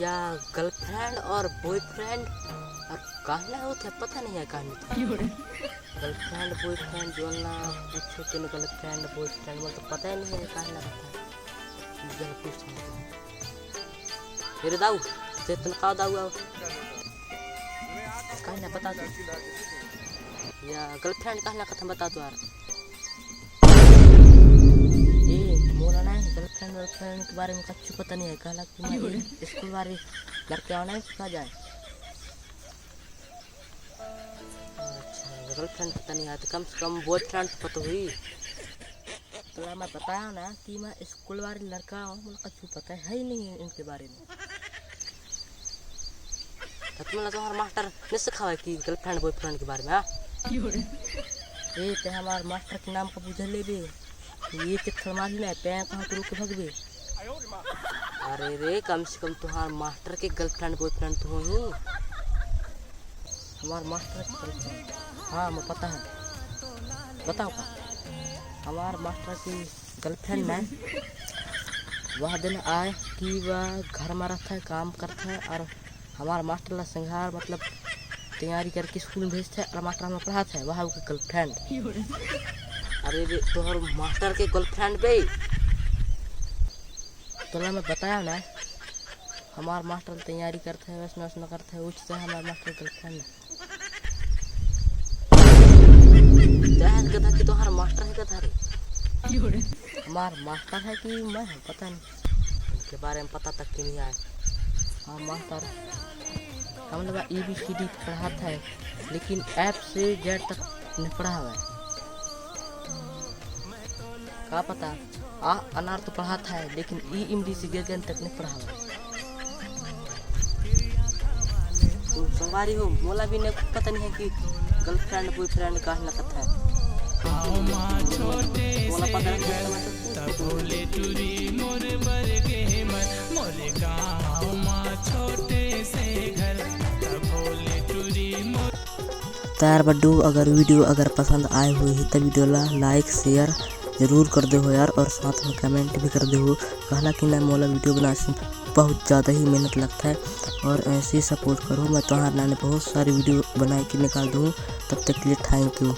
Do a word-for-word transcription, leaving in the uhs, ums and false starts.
या girlfriend और boyfriend और काहना होथे, पता नहीं है काहना। Girlfriend boyfriend जो ना पूछो, तेन girlfriend boyfriend, मोला तो पता ही नहीं है काहना होथे। चल पूछ। मेरे दाऊ, चेतन का दाऊ आओ। काहना बता दो। या girlfriend काहना कथन बता दो यार। ए, मोला ना girlfriend girlfriend के बारे में कच्चू पता नहीं है। कहला कि मैं स्कूल वाली लड़के आना ही सिखा जाए। अच्छा, girlfriend पता नहीं है, तो कम से कम boyfriend तो पता हुई। तोला मैं बताया ना कि मैं स्कूल वाले लड़का हूँ, मोला कच्चू पता है ही नहीं इनके बारे में। तो तुमला तुम्हारा मास्टर नहीं सिखावा कि girlfriend boyfriend के बारे में, हाँ? ए, ते हमार मास्टर के नाम का बुझा लेबे, ये ते थड़मारी ना, पैं कहाँ तो रुक भगबे। अरे रे, कम से कम तुम्हार मास्टर के girlfriend boyfriend तो होही। हमार मास्टर के girlfriend, हाँ, मैं पता है। बताओ का? हमार मास्टर की girlfriend ना, वह दिन आए कि वह घर में रहता है, काम करता है और हमार मास्टर ला संघार, मतलब, तैयारी करके स्कूल में भेजता है और मास्टर में पढ़ाता है, वह ओकर girlfriend। अरे रे, तोहर मास्टर के girlfriend बे। तोला मैं बताया ना, हमार मास्टर तैयारी करता है, वैसना वैसना करता है, उठता है हमार मास्टर girlfriend। तैं गधा कि तोहार मास्टर है गधा रे? हमार मास्टर है कि मैं है, पता नहीं। इनके बारे में पता तक कि नहीं आए। हाँ मास्टर, हम लोग A B C D पढ़ाता है, लेकिन F से Z तक नहीं पढ़ा हुआ है। का पता, आ अनार तो पढ़ाता है, लेकिन ई इमली से गगन तक नहीं पढ़ा हुआ है। तो संगवारी हो, मोला भी नहीं पता नहीं है कि girlfriend boyfriend का ना कथा है। मोला पता नहीं है, मतलब, तो यार बड्डू, अगर video अगर पसंद आए होही त video ला like share जरूर कर देहो यार, और साथ में comment भी कर देहो। कहना कि ना मोला video बनाए से बहुत ज़्यादा ही मेहनत लगता है, और ऐसे ही support करो। मैं तुम्हारे लाने बहुत सारी video बनाए के निकाल दूँ। तब तक के लिए thank you।